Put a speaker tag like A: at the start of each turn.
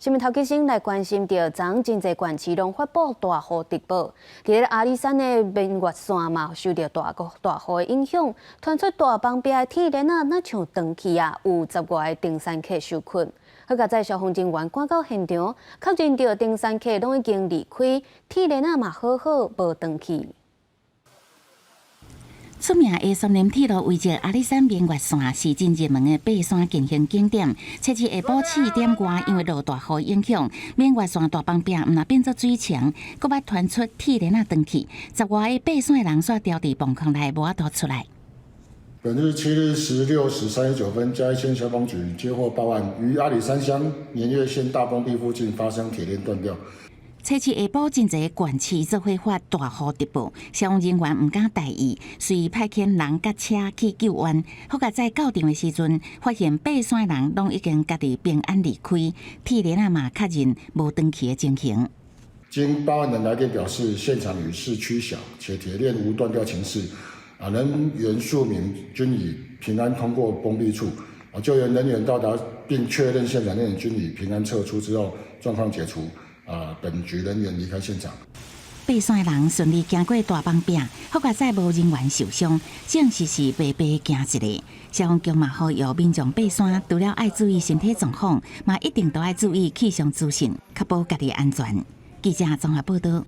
A: 新聞頭起先來關心著，昨昏真濟縣市攏發布大雨特報。佇咧阿里山的明月山嘛，受著大雨大雨的影響，傳出大崩壁的鐵鏈仔，若像斷去啊，有十外个登山客受困。好佳哉消防人員趕到現場，確認著登山客攏已經離開，鐵鏈仔嘛好好無斷去。
B: 出名的松林鐵路遺跡阿里山明月山是真熱門的爬山健行景點。七日下晡4點外，因為落大雨影響，明月山大崩壁毋但變做水牆，閣捌傳出鐵鏈仔斷去，十外个爬山的人煞牢佇崩坑內無法度出來。
C: 本日7日16時39分，嘉義縣消防局接獲報案，於阿里山鄉眠月線大崩壁附近發生鐵鏈斷掉。
B: 七日下晡，真濟縣市做伙發大雨特報，消防人員毋敢大意，隨派遣人佮車去救援。好佳哉到場的時陣，發現爬山的人攏已經家己平安離開，鐵鏈仔嘛確認無斷去的情形。
C: 經報案人來電表示，現場雨勢趨小，且鐵鏈無斷掉情勢，人員數名均已平安通過崩壁處。救援人員到達並確認現場人員均已平安撤出之後，狀況解除。本局人員離開現場。
B: 爬山的人順利行過大崩壁，好佳哉無人員受傷，證實是白白驚一个。消防局嘛呼籲民眾爬山，除了愛注意身體狀況，嘛一定都愛注意氣象資訊，確保家己安全。記者綜合報道。